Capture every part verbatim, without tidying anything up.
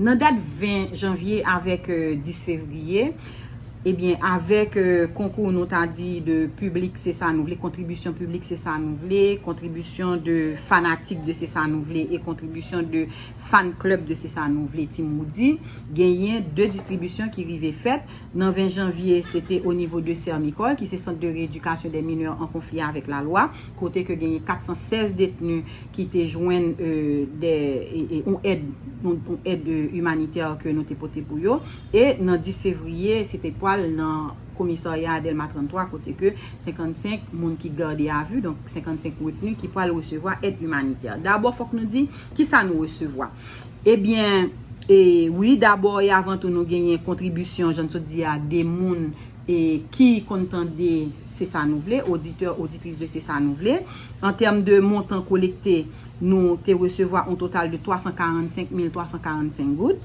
Nan dat ven janvye avèk euh, dis fevriye, ebyen, avèk euh, konkou, nou ta di, de piblik, se sa nou vle, kontribisyon piblik, se sa nou vle, kontribisyon de fanatik de se sa nou vle, e kontribisyon de fan club de se sa nou vle, Team Woody, genyen de distribisyon ki rive fèt. Nan ven janvye, se te o nivo de Sèmikòl, ki se Sant de Reyedikasyon dè Minè an Konfli avèk Lalwa, kote ke genyen kat san sèz detni ki te jwenn euh, de, e, e, yon èd, yon, yon èd euh, imanitè ke nou te pote pou yo. E nan dis fevriye, se te pwal nan komisarya Dèlma trannntwa, kote ke senkannsenk moun ki gade a vi, donk senkannsenk retni ki pwal resevwa èd imanitè. Dabò, fòk nou di, kisa nou resevwa? Ebyen, e, wi, dabò e avan tou, nou genyen kontribisyon, jan n sot di a, de moun e, ki konn tande se sa nou vle, oditè, oditris de se sa nou vle. An tèm de montan kolekte, nou te resevwa yon total de twa san karannsenk mil twa san karannsenk goud.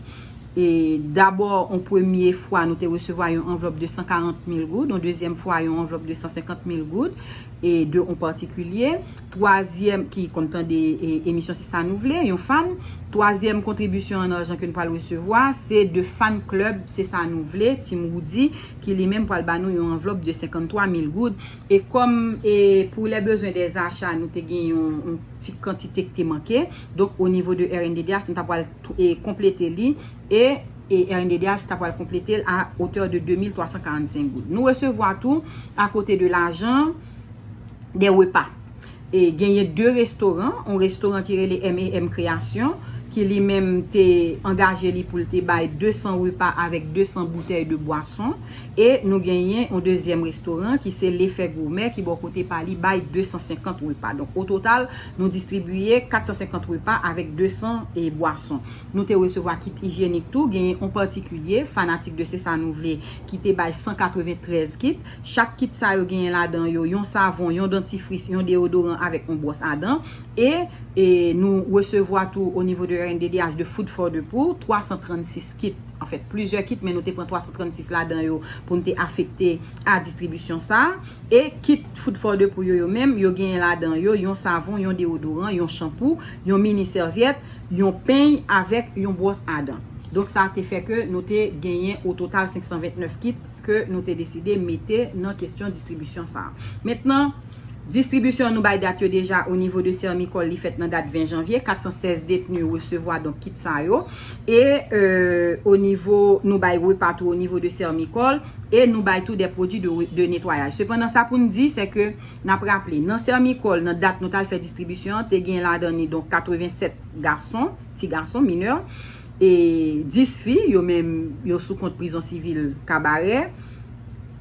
E dabò, yon premye fwa, nou te resevwa yon anvlòp de san karant mil goud, yon dezyèm fwa, yon anvlòp de san senkant mil goud, e de yon patikilye. Twazyèm, ki konn tande e, emisyon Se Sa Nou Vle, yon fan. Twazyèm kontribisyon an ajan ke nou pral resevwa, se de fan club Se Sa Nou Vle, Team Woody, ki li menm pral ba nou yon anvlòp de senkanntwa mil goud. E kòm e pou lè bezwen dè zacha, nou te gen yon, yon ti kantite ki te manke. Donk, o nivo de R N D D H, nou ta pral tou- e konplete li. E, e R N D D H ta pral konplete l a otè de de mil twa san karannsenk goud. Nou resevwa tou, akote de lajan, de repa. E genyen de restoran, yon restoran ki rele M A M Kreyasyon, ki li menm te angaje li pou l te bay de san repa avèk de san boutèy de bwason. E nou genyen yon dezyèm restoran ki se Lefè Gomè, ki bò kote pa li bay de san senkant repa. Donk, o total, nou distribiye kat san senkant repa avèk de san e bwason. Nou te resevwa kit ijyenik tou, genyen yon patikilye, fanatik de Se Sa Nou Vle, ki te bay san katreventrèz kit. Chak kit sa yo genyen ladan yo yon savon, yon dantifris, yon deyodoran avèk yon bwòs adan. E, e nou resevwa tou o nivo de R N D D H de Food for the Poor, twa san trannsis kit. Anfèt, plizyè kit, men nou te pran twa san trannsis ladan yo pou n te afekte a distribisyon sa a. E kit Food for the Poor yo, yo menm, yo genyen ladan yo yon savon, yon deyodoran, yon chanpou, yon mini sèvyèt, yon peny avèk yon bwòs adan. Donk, sa te fè ke nou te genyen o total senk san vennèf kit ke nou te deside mete nan kesyon distribisyon sa a. Mentnan, distribisyon nou bay dat yo deja o nivo de Sèmikòl, li fèt nan dat ven janvye, kat san sèz detni resevwa donk kit sa yo. E euh, o nivo, nou bay repa tou o nivo de Sèmikòl, e nou bay tou de pwodui de, de netwayaj. Sepandan, sa pou n di, se ke n ap raple, nan Sèmikòl, nan dat nou t al fè distribisyon an, te gen ladan ni donk katrevennsèt gason, ti gason, minè, e dis fi, yo menm, yo sou kont prizon sivil Kabarè,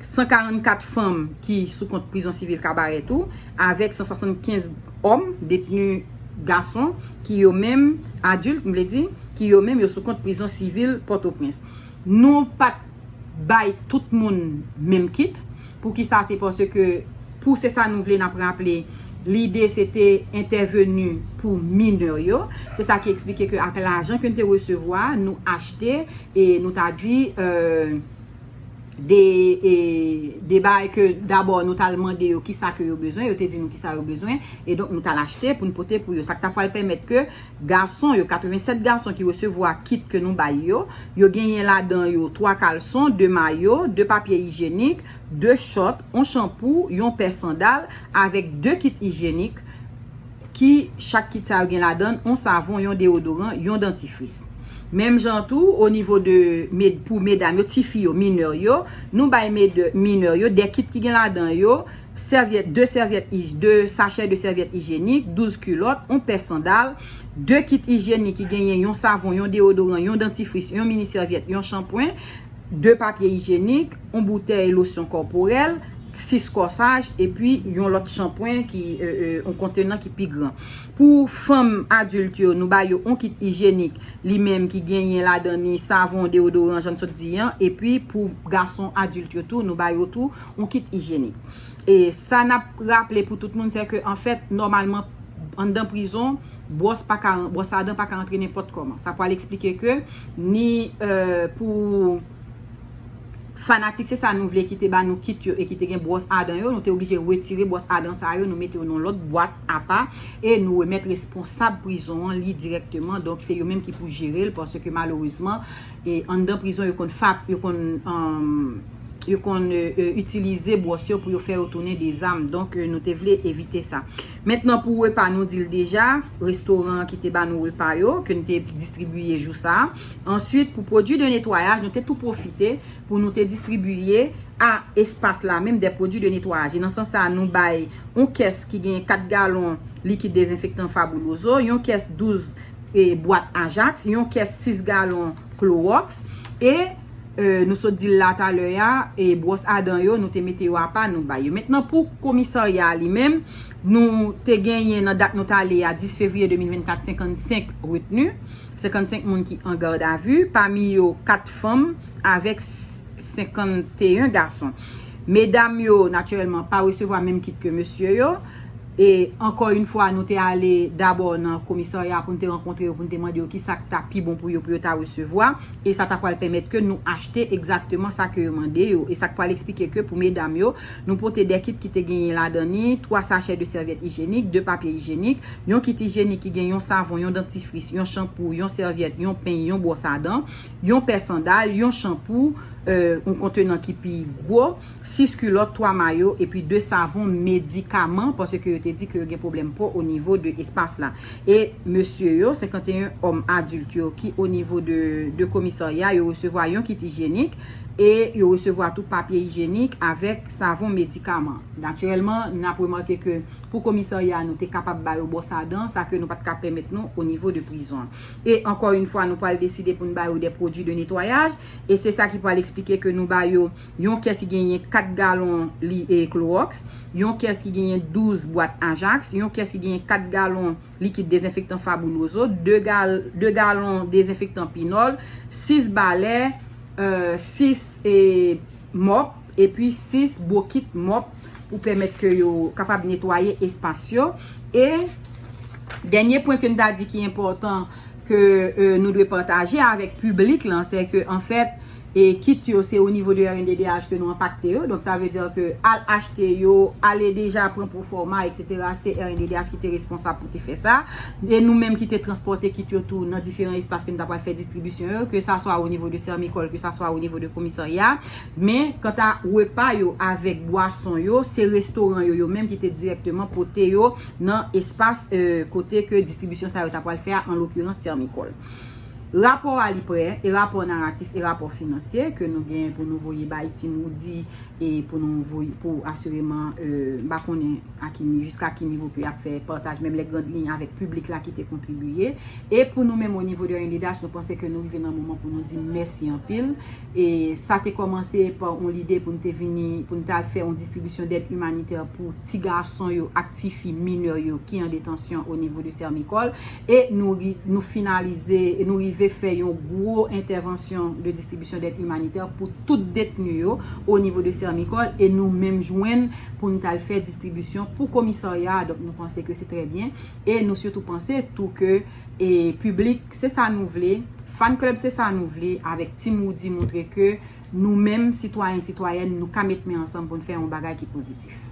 san karannkat fanm ki sou kont prizon sivil Kabarè tou, avèk san swasannkenz òm, detni gason, ki yo menm, adilt, m vle di, ki yo menm, yo sou kont prizon sivil Pòtoprens. Nou pa t bay tout moun menm kit. Poukisa? Se paske pou Se Sa Nou Vle, n ap raple, lide se te entèveni pou minè yo. Se sa ki eksplike ke ak lajan ke n te resevwa, nou achte e nou ta di euh, de, e, de bagay ke dabò nou t al mande yo kisa ke yo bezwen, yo te di nou kisa yo bezwen, e donk nou t al achte pou n pote pou yo. Sa k ta pral pèmèt ke gason yo, katrevennsèt gason ki resevwa kit ke nou bay yo, yo genyen ladan yo twa kalson, de mayo, de papye ijyenik, de chòt, yon chanpou, yon pè sandal, avèk de kit ijyenik, ki chak kit sa yo gen ladan l yon savon, yon deyodoran, yon dantifris. Menm jan tou, o nivo de, med, pou medam yo, tifi yo, minè yo, nou bay med, minè yo, de kit ki gen ladan yo, sèvyèt, de sèvyèt ij, de sachè de sèvyèt ijyenik, douz kilòt, yon pè sandal, de kit ijyenik ki genyen yon savon, yon deyodoran, yon dantifris, yon mini sèvyèt, yon chanpwen, de papye ijyenik, yon boutèy losyon kòporèl, sis kòsaj, epi yon lòt chanpwen ki, euh, euh, yon kontenan ki pi gran. Pou fanm adilt yo, nou ba yo yon kit ijyenik, li menm ki genyen ladan ni savon, deyodoran, jan n sot di an, epi pou gason adilt yo tou, nou ba yo tou yon kit ijyenik. E sa n ap raple pou tout moun, se ke, anfèt, nòmalman, anndan prizon, bwòs pa ka, bwòs a dan pa ka rantre nenpòt kòman. Sa pral eksplike ke ni, euh, pou Fanatik, se sa nou vle, ki te ba nou kit yo e ki te gen bwòs adan yo, nou te oblije retire bwòs adan sa yo, nou mete yo nan lòt bwat apa e nou remèt responsab prizon an li dirèkteman. Donk, se yo menm ki pou jere l, paske malerezman, e anndan prizon, yo konn fap, yo konn, um, yo konn, e, e, itilize bwòs yo pou yo fè yo tounen de zam. Donk, e, nou te vle evite sa. Mentnan, pou repa, nou di l deja, restoran an ki te ba nou repa yo, ke n te distribiye jou sa a. Answit, pou pwodui de netwayaj, nou te tou pwofite pou nou te distribiye a espas la menm de pwodui de netwayaj. E nan sans sa a, nou bay yon kès ki gen kat galon likid dezenfektan Fabuloso, yon kès douz, e, bwat Ajax, yon kès sis galon Clorox, e, e, nou sot di l la talè a, e, bwòs adan yo, nou te mete yo apa, nou bay yo. Mentnan, pou komisarya a li menm, nou te genyen nan dat nou t ale a, dis fevriye de mil vennkat, senkannsenk retni, senkannsenk moun ki an gadavi, pami yo kat fanm avèk senkanteyen gason. Medam yo, natirèlman, pa resevwa menm kit ke mesye yo. E ankò yon fwa, nou te ale dabò nan komisarya pou n te rankontre yo, pou n te mande yo kisa k ta pi bon pou yo, pou yo ta resevwa. E sa ta pral pèmèt ke nou achte egzakteman sa ke yo mande yo. E sa k pral eksplike ke pou medam yo, nou pote de kit ki te genyen ladan li, twa sachè de sèvyèt ijyenik, de papye ijyenik, yon kit ijyenik ki gen yon savon, yon dantifris, yon chanpou, yon sèvyèt, yon peny, yon bwòs adan, yon pè sandal, yon chanpou, e, yon kontenan ki pi gwo, sis kilòt, twa mayo, epi de savon medikaman, paske yo te di ke yo gen pwoblèm po o nivo de espas la. E mesye yo, senkannteyen òm adilt yo ki o nivo de, de komisarya, yo resevwa yon kit ijyenik e yo resevwa tou papye ijyenik avèk savon medikaman. Natirèlman, n ap remake ke pou komisarya, nou te kapab ba yo bwòs adan, sa ke nou pa t ka pèmèt nou o nivo de prizon an. E ankò yon fwa, nou pral deside pou n ba yo de pwodui de netwayaj, e se sa ki pral eksplike ke nou ba yo yon kès ki genyen kat galon li, e, Clorox, yon kès ki genyen douz bwat Ajax, yon kès ki genyen kat galon likid dezenfektan Fabuloso, de gal-, de galon dezenfektan Pinòl, sis balè, e, sis, e, mòp, epi sis bokit mòp pou pèmèt ke yo kapab netwaye espas yo. E dènye pwen ke n ta di ki enpòtan ke, e, nou dwe pataje avèk piblik lan, se ke, anfèt, e kit yo, se o nivo de R N D D H ke nou anpakte yo. Donk, sa vle di ke al achte yo, ale deja pran pwofòma, etsetera, se R N D D H ki te responsab pou te fè sa. E nou menm ki te transpòte kit yo tou nan diferan espas ke nou ta pral fè distribisyon yo, ke sa swa o nivo de Sèmikòl, ke sa swa o nivo de komisarya. Men, kanta repa yo avèk bwason yo, se restoran yo, yo menm ki te dirèkteman pote yo nan espas, e, kote ke distribisyon sa yo ta pral fè a, an lokirans Sèmikòl. Rapò a li prè, e rapò naratif, e rapò finansye ke nou gen pou nou voye bay Team Woody e pou nou voye, pou asireman, e, m pa konnen a ki ni-, jiska ki nivo ke y ap fè pataj, menm lè grand liy avèk piblik la ki te kontribiye. E pou nou menm o nivo de R N D D H, nou panse ke nou rive nan moman pou nou di mèsi anpil. E sa te kòmanse pa yon lide pou n te vini, pou n te al fè yon distribisyon dèd imanitè pou ti gason yo ak ti fi minè yo ki an detansyon o nivo de Sèmikòl. E nou ri-, nou finalize, e nou rive fè yon gwo entèvansyon de distribisyon dèd imanitè pou tout detni yo o nivo de Sèmikòl. E nou menm jwenn pou n t al fè distribisyon pou komisarya a. Donk, nou panse ke se trè byen. E nou sitou panse tou ke, e, piblik, se sa nou vle, fan club, se sa nou vle, avèk Team Woody montre ke nou menm, sitwayen, sitwayèn, nou ka met men ansanm pou n fè yon bagay ki pozitif.